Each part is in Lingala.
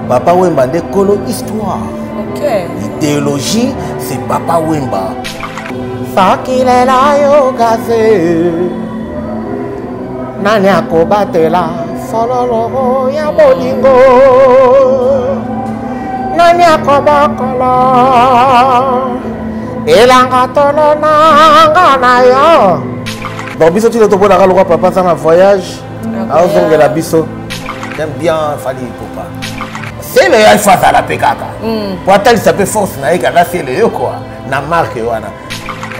Papa Wemba nde kolo histoire. Idéologie, c'est Papa Wemba. Soki lelo yoka se, nani akobatela fololo ya bolingo? Nani akobokolo elanga tolonanga na yo? Bon, biso tino tomonaka lokwa papa aza na voyage, azongela biso. J'aime bien Fally Ipupa. Sele yo alfa azala mpe kaka po atalisa mpe force na ye kaka sele yo kua na marke wana.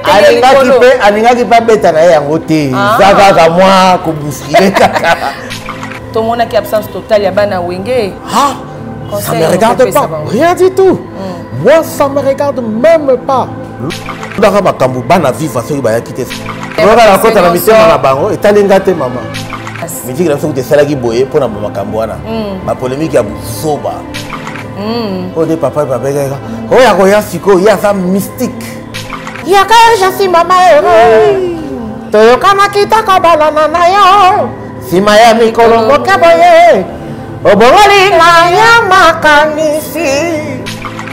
Alingaki mpe, alingaki mpe abeta na ye yango te. Eza kaka mwa kobuskile kaka. Tomonaki absence totale ya bana Wenge. Ah, ça me regarde pas, rien du tout. Moi, ça me regarde même pas. Ndaka makambo bana Viva soki bayaki te, oyoka nakota na mitema na bango, etali nga te. Mama, miziki na biso kuta esalaki boye mpo na makambo wana, bapolémique ya buzoba oyo nde papa babengaka oyo akoya sikoyo, ye aza mystique. Yaka jansi mama heureux, toyokanaki tokobalana na yo nsima ya mikolo moke boye, obongoli na ya makanisi.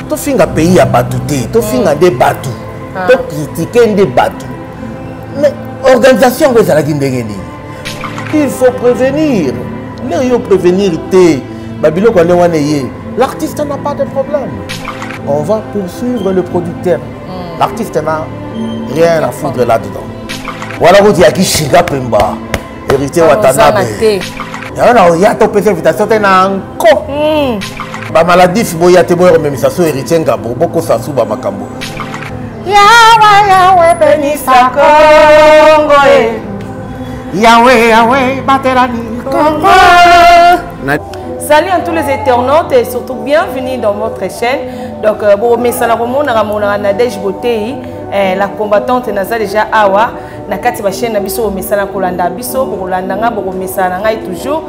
Tofinga pays ya bato te, tofinga nde bato, tocritiquer nde bato. Mais organisation yango ezalaki ndenge nini? Il faut prévenir. Lere yo prévenir te, babiloko ya ndenge wana eye, l'artiste n'a pas de problème, on va poursuivre le producteur. L'artiste n'a rien à foutre là-dedans. Wana kuti yaki Shiga Pemba, Héritier Watanabe, yango na oya topesa invitation te na nko. Bamaladif boya te, boya komemisa so Héritier Ngabo, bokosa su bamakambo. Yawe, Yawe, benisa Kongo e. Yawe, Yawe, batelani Kongo. Salut à tous les internautes et surtout bienvenue dans votre chaîne. Donc, bon, mais ça la Nadège Botei, la combattante naza déjà awa na kati ba chaîne na biso. Bomesana kolanda biso, bokolanda nga, bokomesana na ngai toujours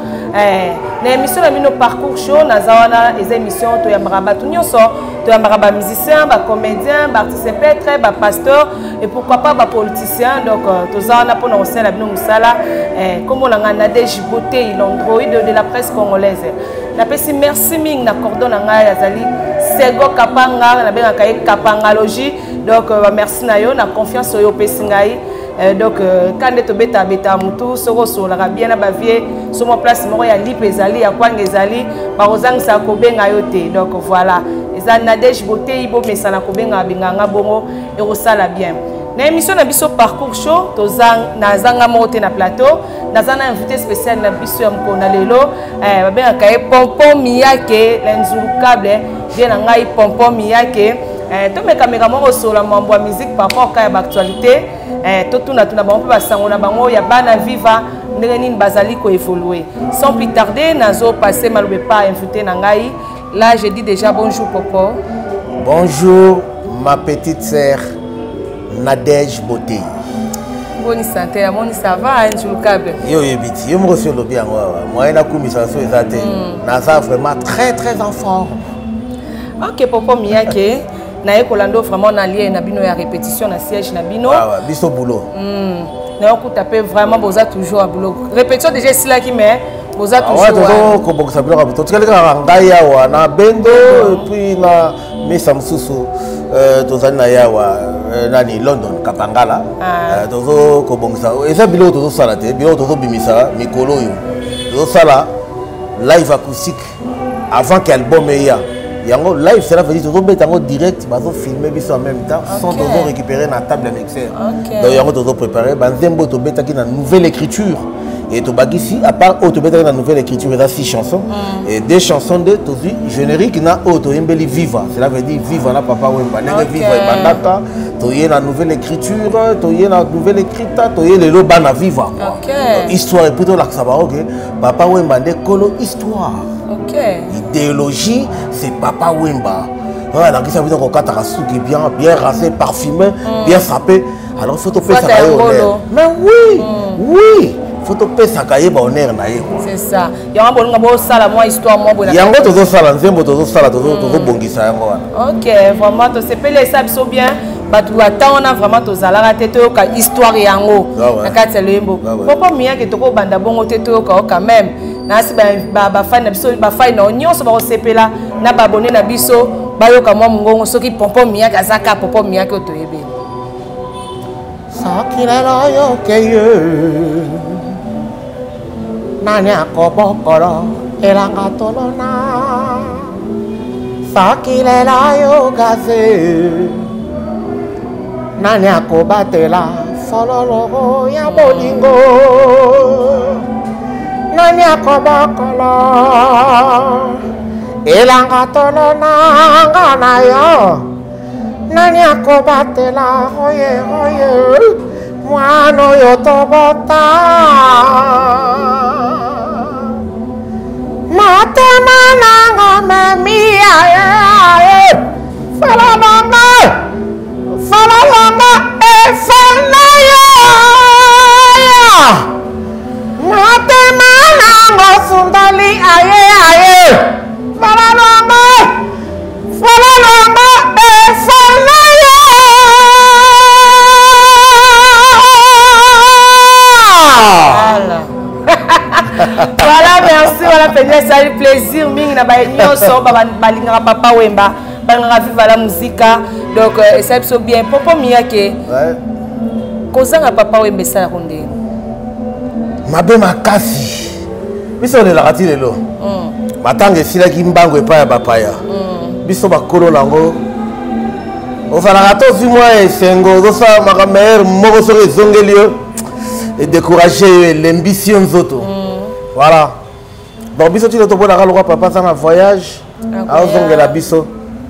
na émission na bino Parcours Show. Naza wana, eza émission toyambaka bato nyonso, toyambaka bamusicien, bacomédien, baartiste peintre, bapasteur et pourquoi pas bapoliticien. Donc toza wana mpona kosala bino mosala. Kombo na ngai Nadege Botei, l'androïde de la presse congolaise. Napesi merci mingi na cordon na ngai, azali Sego Kapanga, nabengaka ye Kapangalogie. Donc bamerci na yo na confiance oyo opesi ngai. Donc ka nde tobeta beta motu, soki osololaka bien na bavie, so mwa place moko ya lipe ezali, ya kwanga ezali, bakozangisa kobenga yo te. Donc voilà, eza Nadege Botei, bomesana kobengaka benganga bongo, ekosala bien. Na émission na biso Parcours Show, toza nazanga moko te na plateau, naza na invité spécial na biso ya mokolo na lelo. Babengaka ye Pompon Miyake, l'inzulukable vie na ngai. Pompon Miyake, tomekameka moko kosola mambo ya musique par rapport ka ya baactualité. Totunatuna bango mpe basango na bango ya bana Viva, ndenge nini bazali koévoluer. Sans plus tarder, nazopasse maloba epa invité na ngai. Là, je dis déjà bonjour, Popo. Bonjour, ma petite sœur Nadège Beauté. Boni santé? Amoni ça va, Nzulukable. Yo oyebi ti yo moko si olobi yango awa, moyen nakumisa so eza te. Naza vraiment très très en forme. Ok, Popo Miyake, naye kolanda vraiment na lien na bino ya répétition na siège na bino. Ah, biso boulot. Nayokuta mpe vraiment boza toujours ya boulot. Répétition déjà esilaki, mais boza toujours. Tozo kobongisa biloko ya totikali kaka ngai awa na Bendo et puis na mesa mosusu. Tozali na ye awa, nani, London Kapangala. Tozo kobongisa, eza biloko tozosala te, biloko tozobimisa mikolo oyo. Tozosala live acoustique avant que album eya. Yango live, cela veut dire tozobeta yango direct, bazofilme biso en même temps, son tozo récupérer na table ya mixeur. Donc yango tozopréparé banzembo oyo tobetaki na nouvelle écriture et tobakisi. À part oyo tobetaki na nouvelle écriture, eza six chansons et deux chansons nde tozwi générique na oyo toyembeli Viva. Cela veut dire Viva na Papa Wemba, ndenge Viva ebandaka, toye na nouvelle écriture, toye na nouvelle écrita, toye lelo bana Viva quoi. Donc, histoire, et puis tolakisa bango ke Papa Wemba nde kolo histoire. Idéologie, c'est Papa Wemba. Oyo alakisa biso kokataka suki bien, bien rasé, parfumé, bien sapé. Alors faut topesaka ye honneur. Mais oui, oui, faut topesaka ye bahonneur na ye quoi. C'est ça, yango bolinga bosala mwa histoire mwa boye. Yango tozosala nzembo, tozosala, tozobongisa yango wana. Ok, vraiment tosepeli, esa biso bien. Bato ata wana vraiment tozalaka te, toyoka histoire yango na kati ya loyembo. Papa Miyake, tokobanda bongo te, toyoka o quand même. Nasi bafani na biso, bafani na nyonso bakosepela na baabonné na biso, bayoka mwa mongongo soki Pompon Miyake aza ka Pompon Miyake oyo toyebeli. Soki lelo oyoke ye, nani akobokolo elanga tolona? Soki lelo oyoka se, nani akobatela fololo ya bolingo? Nani akobokolo elanga tolona nga na yo? Nani akobatela oye oye mwana oyo tobota? Motema nanga memi aye aye, fala nanga, fala nanga efana yo. Motema nanga sundali aye aye, fala nanga, fala nanga efana yo. Voilà. Voilà, merci. Voilà, mpenza esali plaisir mingi na baye nyonso balingaka Papa Wemba, balingaka Viva la Musica. Donc esali biso bien. Popo Miyake, kozanga Papa Wemba esalaka ndenge? Mabe makasi. Biso olelaka ti lelo. Matanga esilaki mbango epai ya bapaya. Biso bakolo nango ozalaka to ozwi mwa esengo, ozosala makambo ere moko, soki ezongeli yo, edécourage yo, elembisi yo nzoto. Voilà, donc biso tino tomonaka lokwa papa aza na voyage, azongela biso,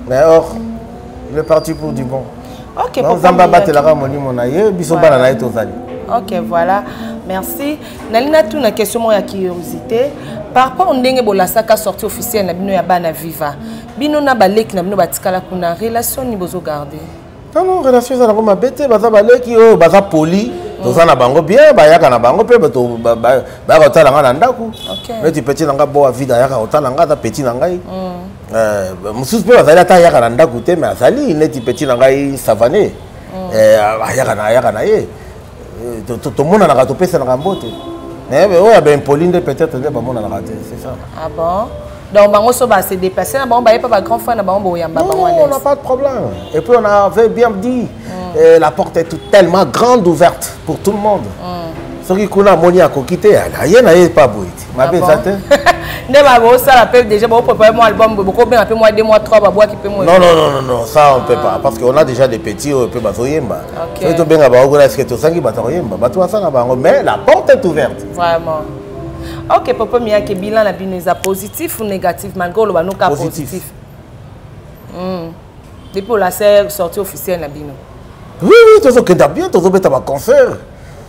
mais or il est parti pour du bon. Donc Nzambe abatelaka molimo na ye, biso bana na ye tozali. Ok, voilà, merci. Nalingi natuna question moko ya curiosité par rapport ndenge bolasaka sortie officielle na bino ya bana Viva. Bino na baleki na bino batikala kuna, relation nini bozogarde? Non, non, relation eza nango mabe te. Baza baleki oyo baza poli, toza na bango bien, bayaka na bango mpe bayaka kotala nga na ndako. Neti petit na nga Boa Vida ayaka kotala nga, aza petit na ngai. Mosusu mpe bazali, ata ayaka na ndako te, mais azali neti petit na ngai Savane, ayaka na ye. Tomonanaka, topesanaka mbote, mais oyo ya baimpoli nde peut-être nde bamonanaka te, c'est ça. Ah bon, donc bango so ba se déplacer na bango, baye pa bagrand frère na bango, boyamba bango? Non, on n'a pas de problème. Et puis on avait bien dit, la porte est tout tellement grande ouverte pour tout le monde. Soki kuna amoni akoki te, aye na ye pa boye te, mabe eza te. Nde bosala mpe déjà, boprépare mwa album, bokobenga mpe mwa 2 mois, 3, babwaki mpe mwa? Non, non, non, non, non, ça on peut pas, parce qu'on a déjà des petits oyo mpe bazoyemba. Soki tobenga bango kuna, est-ce tosangi bato koyemba? Bato basala bango, mais la porte est ouverte. Vraiment. Ok, Papa Miyake, bilan na bino eza positif ou négatif, malgré oloba noka? Positif. Positif. Depuis olasa sortie officielle na bino? Oui, tozokenda bien, tozobeta baconcert,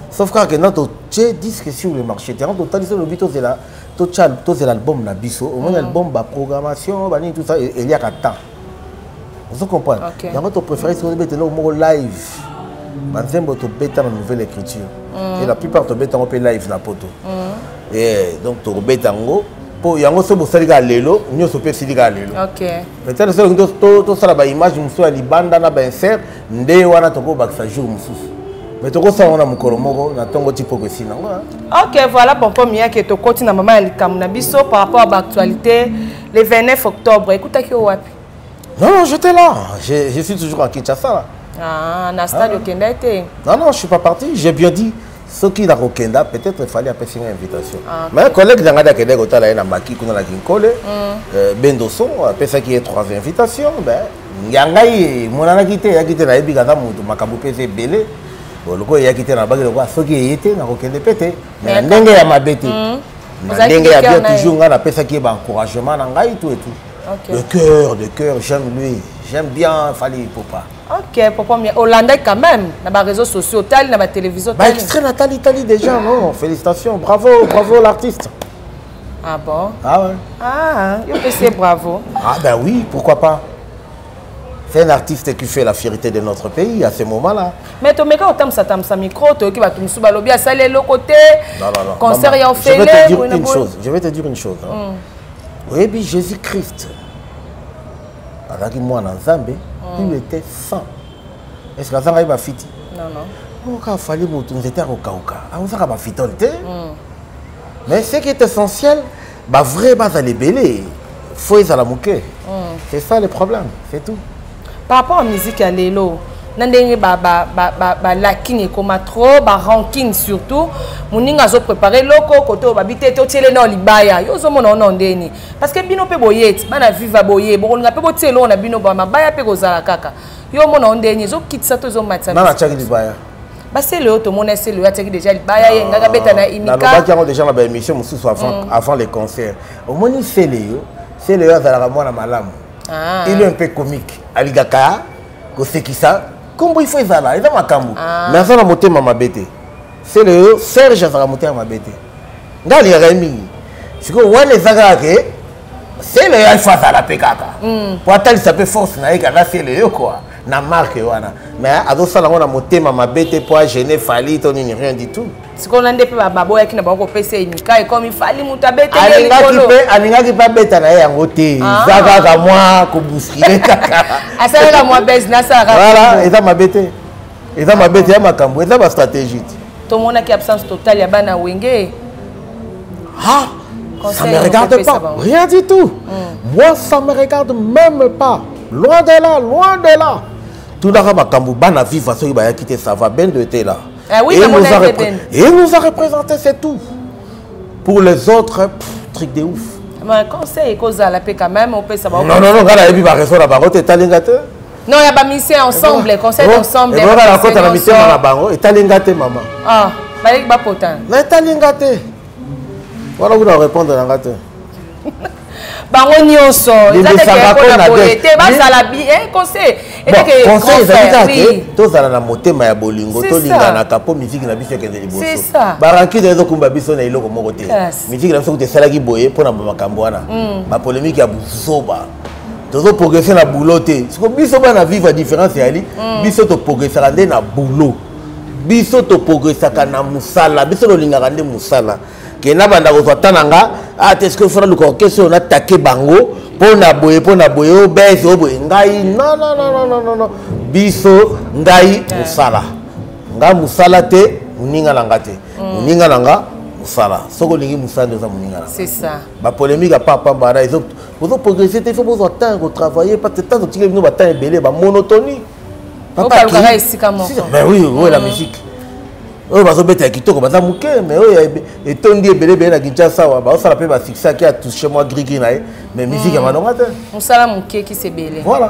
sauf kaka kenda totie disque sur le marché terrain, totalisi, olobi tozela, totya, tozela album na biso. Omoni, album, baprogrammation, banini, tout ça eliaka temps, ozo comprendre? Yango topréféré soki tobeta eloko moko live, banzembo tobeta na nouvelle écriture, et la plupart tobeta yango mpe live na poto. Et donc tokobeta yango mpo yango so bosali kaka lelo, nyonso mpe esili kaka lelo. Peut-être soki tosala baimage mosusu ya libanda na bainsert nde wana tokobakisa jour mosusu, mais tokosala ngo na mokolo moko, na ntongo ti poko esili nango, hein. Ok, voilà, Pompon Miyake, tokoti na mama ya likambo na biso par rapport à baactualité. Le 29 octobre ekutaki yo wapi? Non, non, j'étais là, je suis toujours à Kinshasa là. Ah, na stade okenda te? Non, non, je suis pas parti. J'ai bien dit, soki nakokenda, peut-être Fally apesi nga invitation. Ah, ok. Mais collègue na ngai akendaki kotala ye na maki kuna na Kinkole, Bendoson apesaki ye trois invitations. Ben ya ngai emonanaki te, eyaki te. Nayebi kaza motu makambo mpe eza ebele. Bon, lokola eyaki te, nabaki lokola soki eye te, nakokende mpe te, mais na ndenge ya mabe te, na Ozalaki ndenge ya de cœur bien. na ye. Toujours ngai napesaki ye baencouragement na ngai, tout et tout. De cœur, de cœur, j'aime lui, j'aime bien Fally Ipupa. Ok, Papa Miyake, olandaki quand même na baréseaux sociaux, otali na batélévision? Bah, extrait Nathalie Tali déjà, non? Félicitations, bravo, bravo l'artiste. Ah bon? Ah ouais. Ah, yo pesi bravo? Ah ben oui, pourquoi pas? C'est un artiste qui fait la fierté de notre pays à ce moment-là. Mais tomeka kotambusa tambusa micro, toyoki bato mosusu balobi asali eloko te. Non, non, non. Concert Maman, ya je vais te ofele dire boye na une boye. chose. Je vais te dire une chose, hein. Oyebi, Jésus-Christ, azalaki mwana Nzambe, il était saint. Est-ce que azangaki bafiti? Non, non. Oka Fally, motu nzete akokauka, akozaka bafitole te. Mais ce qui est essentiel, Bavrai bazala ebele, fo ezala moke. C'est ça le problème, c'est tout. Par rapport à musique ya lelo, na ndenge balakine ekoma trop, baranking surtout, moninga azoprépare eloko kote oyo babi te, totiele nao libaya, yo ozomona ono ndeni, parce que bino mpe boye ti bana viva boye, bokolinga mpe botia eloko na bino, mabaya mpe kozala kaka. Yo omona o ndeni, ezokitisa to ezomatisa? Nana atiaki libaya. Basele oyo tomona, esele oyo atiaki déjà libaya, ye ngaka beta na imika. Nalobaki yango déjà na baémission mosusu avant les concerts. Omoni sele yo, sele oyo azalaka mwana malamu. Il est un peu comique, alingaka kosekisa, kombo ifo ezala eza makambo, mais aza na motema mabe te. Sele oyo Serge azalaka motema mabe te, ngai alingaka ye mingi. Sikoyo wana eza kaka ke sele oyo alifo azala mpe kaka po atalisa mpe force na ye kaka sele oyo kua na marke wana, mais azosala yango na motema mabe te po agene Fali to nini, rien du tout. Sikoyo na nde mpe baboyaki na bango kopesa enika, ekomi Fali moto abeteli. Alingaki mpe, alingaki mpe abeta na ye yango te. Eza kaka mwa kobousculer kaka. Asalaka mwa bese nasalaka. Voilà, eza mabe te, eza mabe te, ya makambo eza bastratégie te. Tomonaki absence totale ya bana Wenge. Ah, ça me regarde pas, rien du tout. Moi, ça me regarde même pas, loin de là, loin de là. Tunaka makambo bana viva soki bayaki te, ça va, Bendo était là. Ah oui, et, nous a et nous a représenté, c'est tout. Pour les autres, pff, truc de ouf. Mais conseil ekozala mpe quand même opesa. Non, non, non, ngai nayebi baraison na bango te, etalinga te. Non, ya bamisien ensemble, conseil ensemble. Ebonga nakota na mitema na bango, etalinga te, mama. Ah, baleki bapotana. Na etalinga te wana, kuna répondre na nga te. Bango nyonso eza te ke mpona boye te, bazala conseil. Conseil ezali kaka ke tozala na motema ya bolingo, tolinganaka mpo musique na biso ekende liboso. Barancune ezokumba biso na eloko moko te. Musique na biso kuta esalaki boye mpona bamakambo wana, bapolémique ya buzoba, tozoprogresse na boulot te. Siko biso bana vivre, différence eyali, biso toprogressaka nde na boulot, biso toprogressaka na mosala, biso tolingaka nde mosala. Ke nabanda kozwa ta na nga a te, ceque fona luka orchestre oyo natake bango mpo na boye, mpo na boye, oyo bese oyo boye. Ngai non, non, non, non, non, non, biso ngai mosala, ngai mosala te, moninga na nga te, moninga na nga mosala. Soki olingi mosala nde oza moninga na nga. Bapolémique ya pamba wana, bozoprogresse te. Il faut bozwa temps kotravailler, parce que temps totikeli bino batemps ebele, bamonotonie. Papa, mais oui, oyo la musique oyo bazobeta ya kitoko baza moke, mais oyo etondi ebele ebele na Kinshasa awa, bazosala mpe basuccès, aki atouche mwa grigri na ye, mais musique ya malonga te. Mosala moke kisi ebele. Voilà.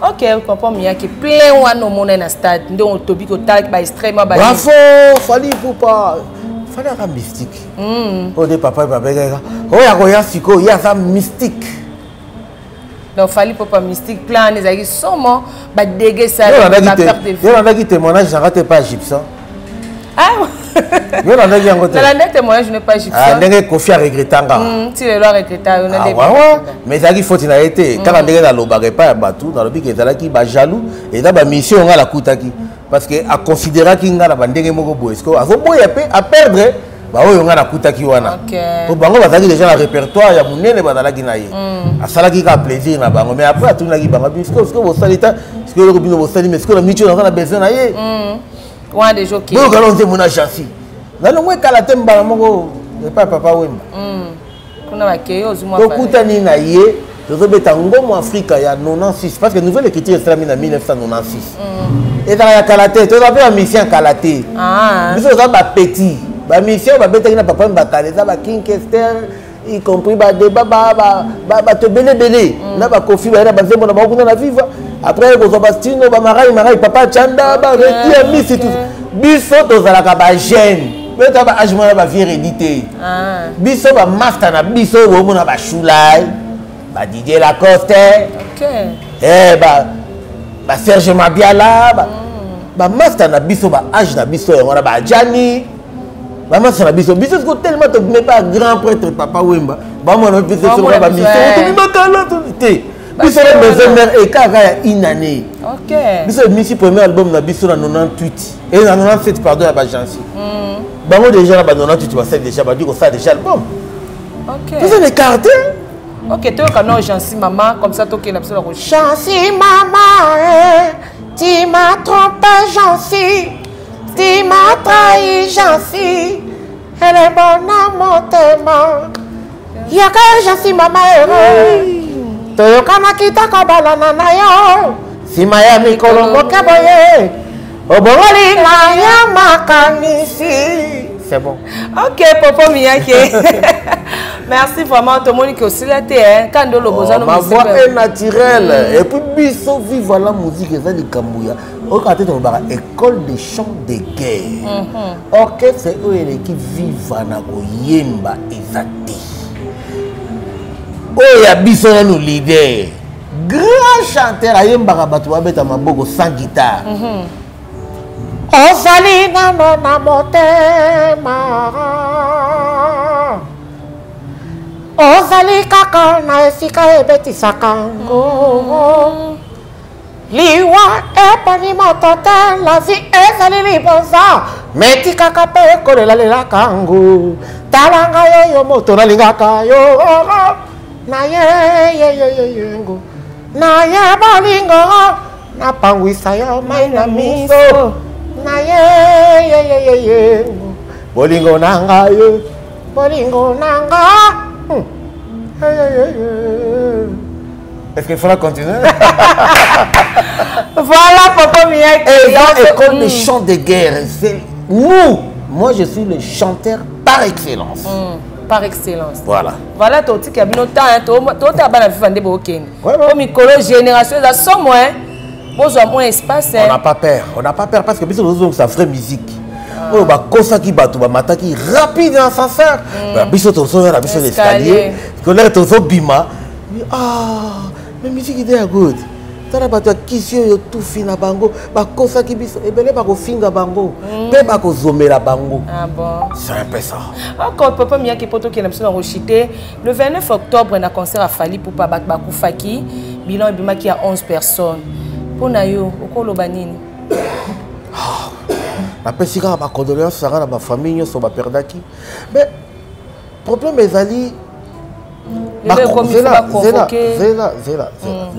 Ok, papa Miyaki, plein wana omona na stade nde otobi kotalaki baextrême. Bravo Fali Pupa, Fali aka mystique. Oyo nde papa babengaka oyo akoya sikoyo, ye aza mystique. Donc Fali Popa mystique, plein ezalaki somo, badege. Yo landaki témoignage nanga te pa Egyptien? Yo landaki yango te? Nalanda témoignage ne pas Egyptien. Ndenge Kofi aregretanga. Ti lelo aregreta yo. Na mais ezalaki faute na ye te, kaka ndenge nalobaka epai ya bato, nalobi ke ezalaki bajaloux, eza bamission nga nakutaki, parce que aconsidéraki nga na bandenge moko boye, ce azoboya mpe aperdre baoyo nga nakutaki wana, po bango bazalaki déjà na répertoire ya monene, bazalaki na ye, asalaki kaka plaisir na bango. Mais après atunaki bango: sikoyo, sikoyo bosali ta, sikoyo eloko bino bosali, mais sikoyo na miti oyo naza na besoin na ye. Wana déjà ok. Boyoka no nzembo na Jansi nalongo ekala te, mbala moko epai Papa Wemba. Kuna bakei, ozwi mwa. Tokutani na ye, tozobeta Ngomo Afrika ya 96, parce que nouvelle écriture esalami na 1996, ezalaka ya kala te. Toza mpe bamusicien kala te, biso toza bapetit. Bamusicien oyo babetaki na Papa bakala eza baking Kester, y compris badeba, bato ebele ebele na bakofi, baye na banzembo na bango kuna na Viva. Après kozwa bastino, bamarai marai, papa Chanda, bareti ya misi, tout biso tozalaka bajeune mpe toza baage mwana, bavieux redi te. Biso bamaster na biso oyo bomona, bashulai, badidier Lacoste, baserge Mabiala, bamaster na biso, baage na biso yango wana, bajani, bamaster na biso. Biso siko tellement tobime pa grand prêtre Papa Wemba, bamona biso bamiso tobima te. Biso na Maison Mère ekaka ya une année. Biso ebimisi premier album na biso na 98 et na 97, pardon, ya bagenci. Bango déjà na ba 98 basali déjà, badi kosala déjà album. Toza na écart te. Ok, toyoka no Jansi mama, comme ça tokenda biso na ko. Jansi mama, eh, tu m'as trompé Jansi, tu m'as trahi Jansi, elle est bonne à motema. Yaka urgence mama heureux. Toyokanaki tokobalana na yo. Nsima ya mikolo moke boye. Obongoli na ya makanisi. C'est bon. Ok, Popo Miyake. Merci vraiment, tout le monde qui osila te hein. Quand olobo oh, ma voix est naturelle. Et puis biso vivre la musique eza likambo ya oyoka te tolobaka école de chant de guerre. Orchestre oyo eleki viva na koyemba eza te. Oyo ya biso nanu leader. Grand chanteur ayembaka bato babeta maboko sans guitare. Ozali nano na motema, ozali kaka na esika ebetisaka ngo. Liwa eponi moto te, la vie ezali libonza, metikaka mpe kolelalelaka ngo. Tala ngai oyo moto nalingaka yo, na ye ye ye ye ye ngo, na ye bolingo napangwisa yo mai na miso, na ye ye ye ye ye ngo, bolingo na ngai yo, bolingo na nga. Ye, ye, ye, ye. Est-ce qu'il faudra continuer? Voilà, Papa Miyake. Et là, école de chant de guerre. C'est nous. Moi, je suis le chanteur par excellence. Par excellence. Voilà. Voilà, totika bino temps, hein, to ta bana viva nde bokende. Po mikolo génération eza somo, hein. Bozwa mwa espace, hein. On n'a pas peur. On n'a pas peur parce que biso tozongisa vraie musique. Oyo bakosaki bato bamataki rapide na ascenseur. Biso tozoya na biso l'escalier. Scolaire tozobima. Ah, mais musique ide ya good. Tala bato ya kisi oyo tufi na bango bakosaki biso ebele bakofinga bango mpe bakozomela bango. Ah bon. C'est un peu ça. Encore Papa Miyake po tokende biso na rochite le 29 octobre na concert ya Fally Ipupa bato bakufaki, bilan ebimaki ya 11 personnes. Mpo na yo okoloba nini? Napesi kaka bacondoléance nanga na bafamille nyonso baperdaki, mais problème ezali Lelo ekomi faut zela baconvoquer. Zela zela zela,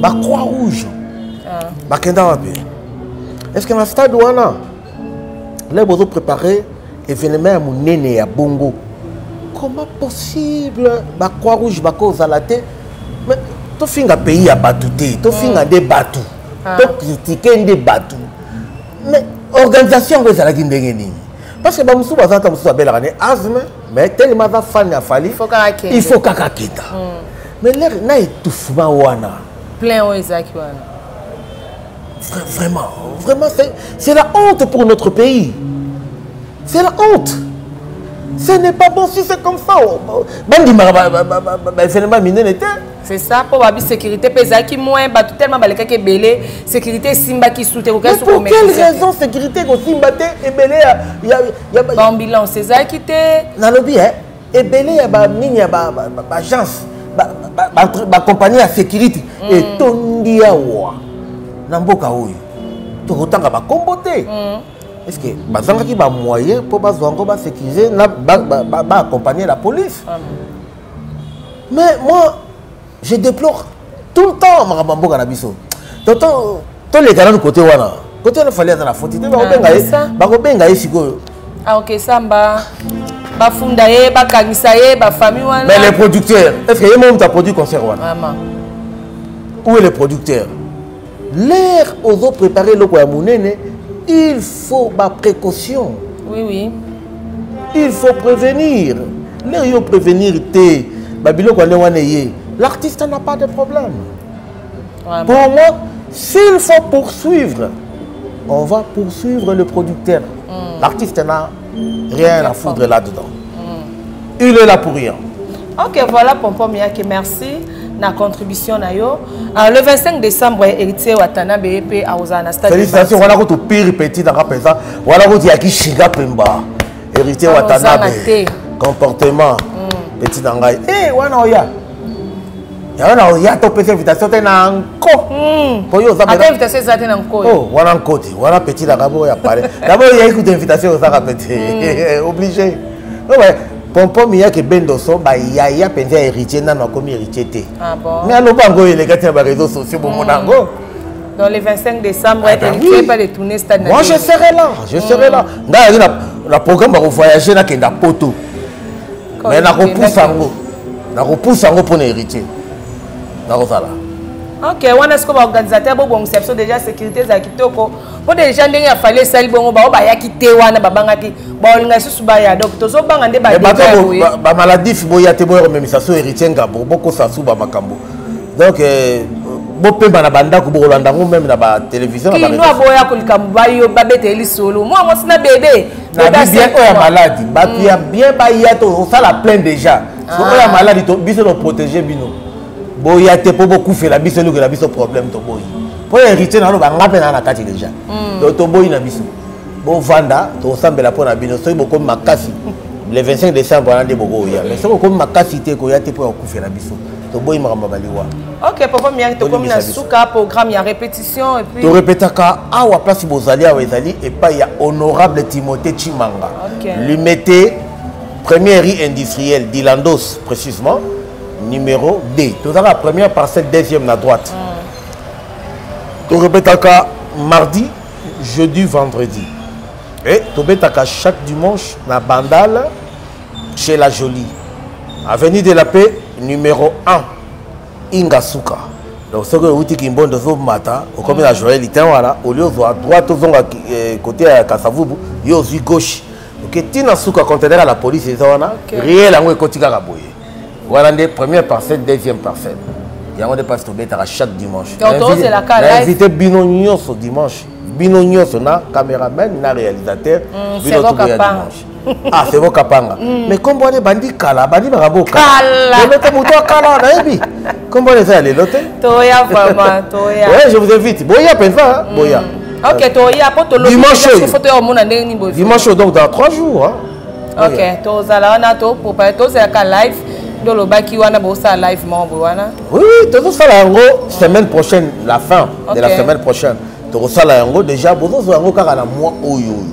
bacroix rouge bakenda wapi? Est ce que na stade wana le bozo préparer événement ya monene ya bongo, comment possible bacroix rouge bakozala te? Mais tofinga pays ya bato te, tofinga nde bato, tocritiquer nde bato. Mais organisation yango ezalaki ndenge nini? Parce que bamosusu baza, ata mosusu abelaka ne asthme, mais tellement aza fan ya Fally, faut kaka akende. Il faut kaka akenda. Mais l'air na étouffement wana, plein oyo ezalaki wana. Vraiment, vraiment, c'est la honte pour notre pays, c'est la honte. Ce n'est pas bon si c'est comme ça. Bandimaka baévénement minene te. C'est ça, mpo babi sécurité mpe ezalaki moins, bato tellement balekaki ebele, sécurité esimbaki su te. Mais pour quelle raison sécurité ekosimba te? Ebele ya Baambulance ezalaki te. Nalobi ebele ya banini ya baagence, bacompagnie ya sécurité etondi awa na mboka oyo, tokotanga bakombo te. Est ce que bazangaki bamoyen mpo bazwa yango, basécuriser na baaccompagner la police? Mais moi, je déplore tout le temps makambo ya mboka na biso. Toto toleka nanu côté wana, côté wana Fally aza na foti te, bakobenga ye, C'est ça. bakobenga ye sikoyo. Ah, ok, samba bafunda ye, bakangisa ye, bafamille wana. Mais les producteurs, est ce que ye moko moto aproduit concert wana? Vraiment. Où est le producteur? L'air ozo préparer eloko ya monene, il faut baprécaution. Oui. Il faut prévenir. L'air yo prévenir te, babiloko ya ndenge wana eye, l'artiste n'a pas de problème. Vraiment. Pour moi, s'il faut poursuivre, on va poursuivre le producteur. L'artiste n'a rien à foutre là-dedans, il est là pour rien. Ok, voilà, Pompon Miyake, merci na contribution na yo. Ah, le 25 décembre, Héritier Watanabe mpe akozala na stade. Félicitations, wana kutu pire petit nanga mpenza, wana kutu yaki shiga pemba, Héritier Wana Watanabe. ozanga te. Comportement petit na ngai. Wana oya yango na oya, topesa invitation te na nko po yo oza Ata invitation eza te na nkoyo. Oh, wana nkoti wana petit nanga boyo ya pale d'abord oyaki kuta invitation, ozaka petit obligé. Oh, ouais. Pompon Miyake Bendoso, bayaya mpenza ya Héritier, nano akomi Héritier te. Ah bon. Mais aloba yango oyo eleka ti na baréseaux sociaux, bomona yango. Dans le 25 décembre, Ah ben Héritier oui. pas de tourner stade. Moi, je serai là, je serai là. Ngai azali na programme ya kovoyage, nakenda Poto, mais nakopusa yango. Nakopusa yango mpo na héritier, nakozala. Ok, wana sikoyo baorganisateur bobongisa biso déjà sécurité ezala kitoko, mpo déjà ndenge ya Fally esali bongo, bao bayaki te wana, babangaki, baolinga lisusu baya. Donc tozobanga nde. Bamaladif, boya te, boya komemisa so héritier ngambo, bokosa su bamakambo. Donc bopemba na bandako, bokolanda yango même na batélévision. Kino aboya kolikambo, bayo babeteli lisolo mwa mwasi na bebe. Nabi bien, oyo ya maladi, bato ya bien baya, tosala plein déjà. So oyo ya maladi, biso toprotege bino, boya te mpo bokufela biso, elukela biso problème. Toboyi mpo héritier naloba, nga mpe naa na kati déjà. Donc toboyi na biso, bovanda, tokosambela mpo na bino. Soki bokomi makasi, le 25 décembre wana nde bokoya, mais soki okomi makasi te, koya te mpo ya kokufela biso. Toboyi makambo ya baliwa. Ok, papa Miyaki, tokomi na suka. Programme ya répétition et puis? Torépétaka awa, place bozali awa, ezali epai ya honorable Timothée Chimanga. Limete, première rue industrielle Dilandos, précisément numéro D. Tozalaka première parcelle, deuxième na droite. Torépétaka mardi, jeudi, vendredi, et tobetaka chaque dimanche na Bandal, chez la Jolie, avenue de la Paix numéro 1, Ingasuka. Donc soki outi Kimbondo, ozomata, okomi na Joel Litin wana, olie ozwa droite, ozonga côté ya Kasavubu, yo ozwi gauche, oke ntina suka conteneur ya la police eza wana. Réel yango ekoti kaka boye wana nde première parcelle, deuxième parcelle. Yango nde mpasi tobetaka chaque dimanche. Nainvite bino nyonso dimanche, bino nyonso, na caméraman na réalisateur, bino toboya dimanche. Ah, c'est Kapanga. Mais kombo wana ebandi kala, bandi makambo kala. Lelo te, moto akala nayebi kombo wana eza ya lelo te. Toya vraiment, toya. Ouais, je vous invite, boya mpenza, boya. Ok, toya po tolobi. Dimanche oyo. Photo ya omona ndenge nini boye. Dimanche, donc dans 3 jours, hein. Ok, tozala wana, toprépare, tozalaka live nde olobaki wana, bosala live moko boye wana. Oui, tozosala yango semaine prochaine, la fin de la semaine prochaine tokosala yango déjà. Bozozwa yango kaka na mois oyo oyo,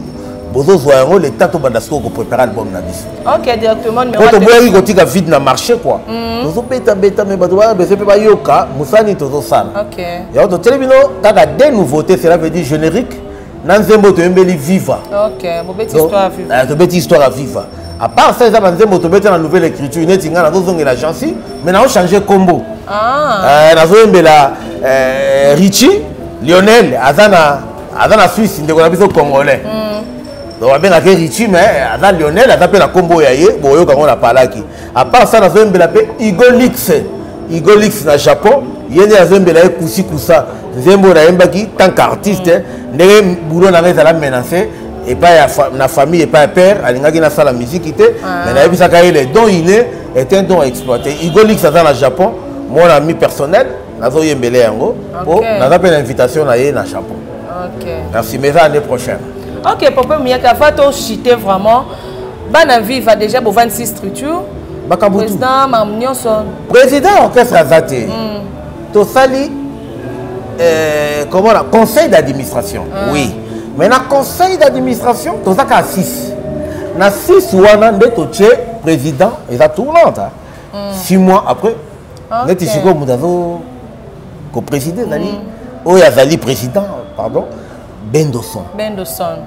bozozwa yango le temps tobanda sikoyo koprépare album na biso. Ok, directement. Po toboyaki kotika vide na marché quoi. Tozobetabeta, mais bato baya bese mpe bayoka mosani tozosala. Yango totieli bino kaka deux nouveautés, cela veut dire générique na nzembo toyembeli Viva. Tobeti histoire ya Viva. À part ça, eza banzembo tobeti na nouvelle écriture. Neti ngai nazozongela Jansi, mais naochange kombo. Nazoyembela Richi Lionel, aza na Suisse, ndeko na biso congolais. Donc babengaka Richi, mais aza Lionel, aza mpe na nkombo ya ye, boyoka yango na palaki. À part ça, nazoyembela mpe Igolix, Igolix na Japon, ye nde nazoyembela ye Kusi Kusa, nzembo nayembaki tant qu'artiste. Ndenge boulot na ngai ezala menacé epai ya na famille, epai ya père alingaki nasala musique te, mais nayebisaka ye le don inné est un don à exploiter. Igolix aza na Japon, mon ami personnel, nazoyembele yango po naza mpe na invitation na ye na Japon. Merci, mais eza année prochaine. Ok, papa Miyaka, avant tochite vraiment, bana Viva déjà bovandisi structure? Makambo. Président, makambo nyonso? Président ya orchestre aza te. Tosali comment, la conseil d'administration. Oui, mais na conseil d'administration toza kaka 6. Na 6 wana nde totie président, eza tournante, 6 mois après. Neti sikoyo moto azo koprésider ezali oyo azali président, pardon, Bendoson. Bendoson.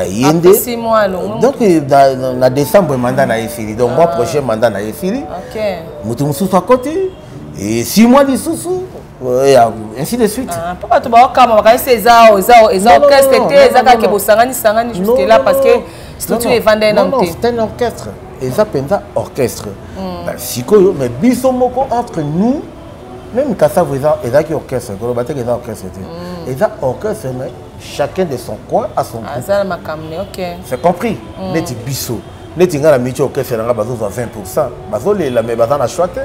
Ye nde. Donc na décembre mandat na ye esili, donc mois prochain mandat na ye esili, moto mosusu akoti et 6 mois lisusu, ainsi de suite. Mpo bato baokama, bakanisi eza orchestre te, eza kaka bosangani sangani jusque là, parce que structure evanda ye nanu te. C'est un orchestre, eza mpenza orchestre sikoyo, mais biso moko entre nous, même Kasavu ezalaki orchestre, koloba teke eza orchestre te, eza orchestre, mais chacun de son coin a son groupe. Aza na makambo ne, ok. C'est compris. Neti biso, neti ngai na miti orchestre na ngai, bazozwa 20, bazolela, mais baza na choix te.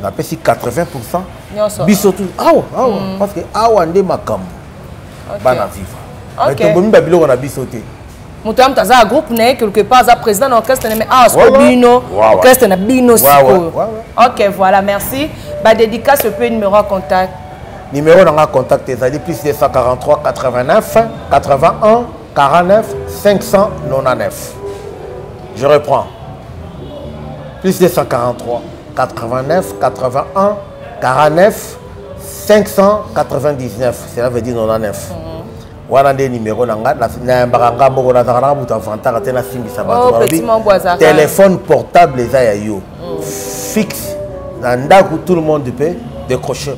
Napesi 80. Biso tu awa awa, parce que awa nde makambo bana Viva, mais tobomi babiloko na biso te. Moto ya moto aza na groupe na ye quelque part, aza président na orchestre na, mais awa sikoyo bino orchestre na bino sikoyo. Ok, voilà, merci. Badédicace mpe numéro ya contact? Numéro na nga contact ezali plus 243 89 81 49 599. Je reprends: plus 243 89 81 49 599, cela veut dire 99. Wana nde numéro na nga. Nayambaka nga moko, nazalaka nanga moto avantaka te, nasimbisa bato. Balobi téléphone portable eza ya yo fixe. Na ndako, tout le monde peut décrocher.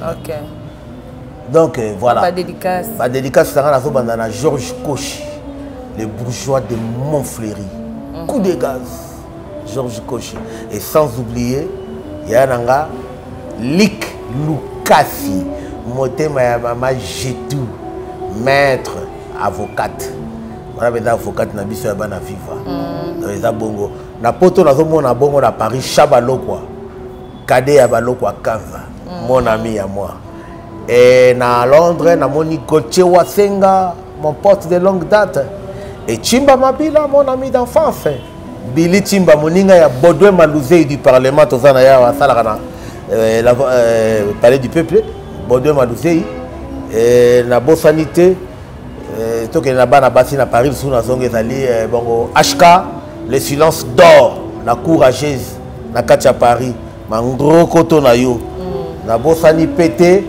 Donc voilà. Badédicace. Badédicace nanga, nazobanda na Georges Koshi, le bourgeois de Montfleury. Coup de gaz, Georges Koshi. Et sans oublier yaya na nga Lik Lukasi, motema ya mama Jetu, maître avocate wana mpenza, avocate na biso ya bana viva. Donc eza bongo na poto, nazomona bongo na Paris Chabalokwa, kade ya Balokwa Kanza, mon ami ya moi. Et na Londres namoni Gauthier Wasenga, mon pote de longue date, et Chimba Mabila, mon ami d'enfance, Billy Chimba, moninga ya Baudouin Malouzei du parlement. Toza na ya asalaka na palais du peuple, Baudouin Malouzei. Nabosani te, tokende na bana basi na Paris lisusu, nazonga ezali bongo HK, le silence d'or na courageuse na kati ya Paris, mangrokoto na yo. Nabosani mpe te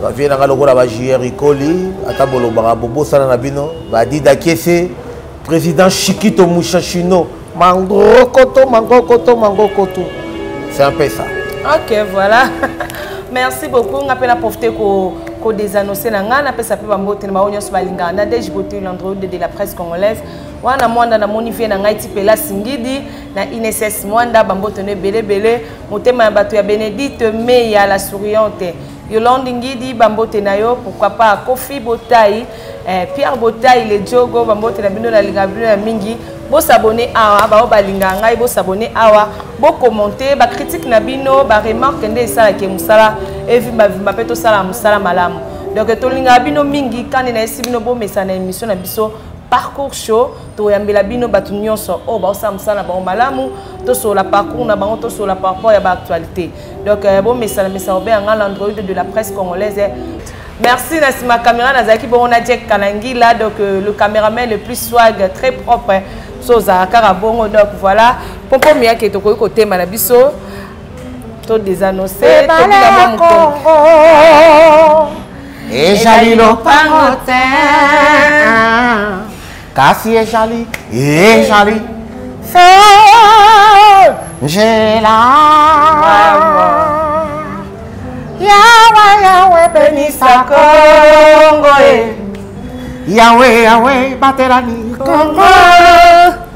bavie na nga lokola bajuer ikoli, ata bolobaka bobosana na bino, badida kiese, président Chikito Mushashino, mangrokoto, mangrokoto, mangrokoto, c'est un peu ça. Ok, voilà, merci beaucoup. Nga mpe na profite ko kodésannonce na ngai, napesa mpe bambote na bango nyonso balingaka Nadege Bote, l'android de la presse congolaise. Wana Mwanda, namoni vie na ngai Tipela Singidi na INSS Mwanda, bambote no ebelebele. Motema ya bato ya Bénédicte Meya, la souriante Yolande Ngidi, bambote na yo. Pourquoi pas Kofi Botai, Pierre Botai, le jogo, bambote na bino, nalinga bino ya mingi. Bosabone awa, bao balingaka ngai, bosabone awa, bokommente bacritique na bino, baremarque nde esalaki mosala evimbavimba mpe tosala mosala malamu. Donc tolingaka bino mingi. Kani nayesi bino, bomesa na émission na biso Parcours Show, toyambela bino bato nyonso oyo baosala mosala na bango malamu, tosolola parcours na bango, tosolola par rapport ya baactualité. Donc bomesana mesana obenga l'android de la presse congolaise. Merci. Na nsima caméra nazalaki bongo na Jack Kalangila, donc le caméraman le plus swag, très propre, so ozalaka kaka bongo. Donc voilà, pompo miyake, tokoki kotema na biso to désannonce. Congo ezali lopango te, kasi ezali, ezali se nzela. Yawe, Yawe, benisa Kongo e. Yawe, Yawe, batelani Kongo.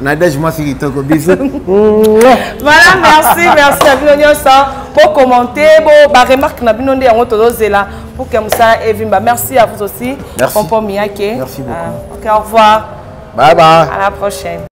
Nadege mwasi kitoko, biso. Voilà, merci, merci na bino nyonso. Bocommenter, bo baremarque na bino nde yango tozozela pour que mosala evimba. Merci à vous aussi. Merci. Pompon Miyake. Merci beaucoup. Ah, ok, au revoir. Bye bye. À la prochaine.